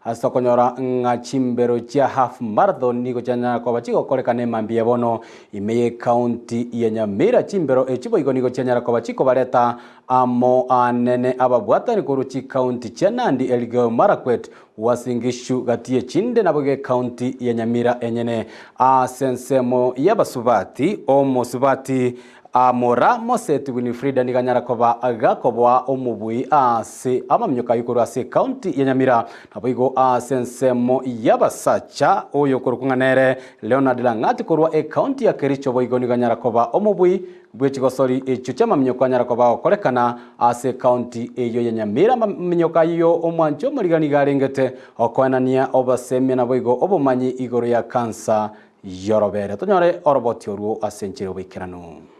Ase okonyora ng'a chimbero chia half marathon nigo chianyara koba chigokorekana emambia bono ime y'ecounty ya Nyamira. Chimbero echi boigo nigo chianyara koba chikobareta amo anene ababwatani korwa chicounty chia Nandi, Elgeyo Marakwet, Uasin Gishu gati y'echinde naboigo ecounty ya Nyamira enyene. Ase ensemo y'abasubati, omosubati Amora Moseti Winifrida nigo anyara koba gakoboa omobui ase amaminyoko ayio korwa ase ecounty ya Nyamira. Naboigo ase ensemo y'abasacha oyokorokwa ng'a nere Leonard Lang'at korwa ecounty ya Kericho boigo nigo anyara koba omobui bw'echigosori echio chi'amaminyoko anyara koba agokorekana ase ecounty eyio ya Nyamira. Amaminyoko ayio omwanchi omoriga nigo arengete okoenania obosemia naboigo obomanyi igoro ya cancer Yorobere tonyore oroboti orwo ase enchera y'oboikeranu.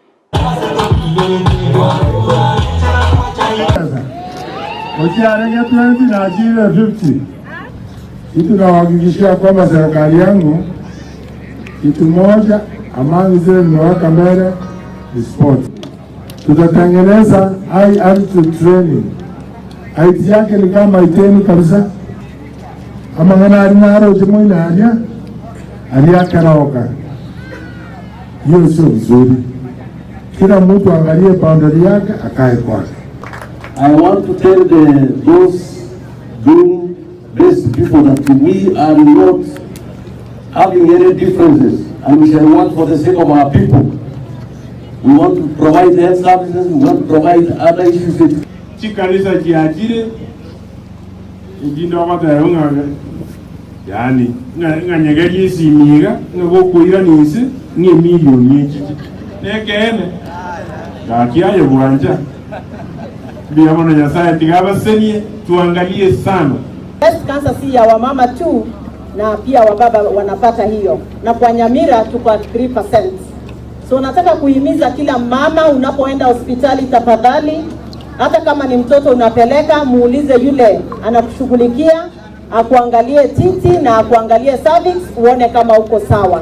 Ochiarenge 20 na achire 50. Kitu nawahakikishia kwamba serikali yangu kitu moja among zile nimeweka mbele ni sport. Tutatengeneza high altitude training. Height yake ni kama Iten kabisa. Amang'ana aria naroche moino aria, aria akeroka. Hiyo sio vizuri. Kila mtu angalie boundary yake akae kwake. I want to tell the, those doom based people that we are not having any differences and we shall work for the sake of our people. We want to provide health services, we want to provide other issues. Chikanisa chiachire, Erinde ogoteba ng'a yaani ng'a ng'a nyegerie esimi iga, ng'a gokoirana inse, ng'a emilioni echiche. Nekeene? Gaki aye bwancha. Mbuya mono Nyasaye tiga abasenie, tuangalie sana. Breast cancer si ya wamama tu na pia wababa wanapata hiyo, na kwa Nyamira tuko at 3%. So nataka kuhimiza kila mama, unapoenda hospitali tafadhali, hata kama ni mtoto unapeleka, muulize yule anakushughulikia akuangalie titi na akuangalie cervix, uone kama uko sawa.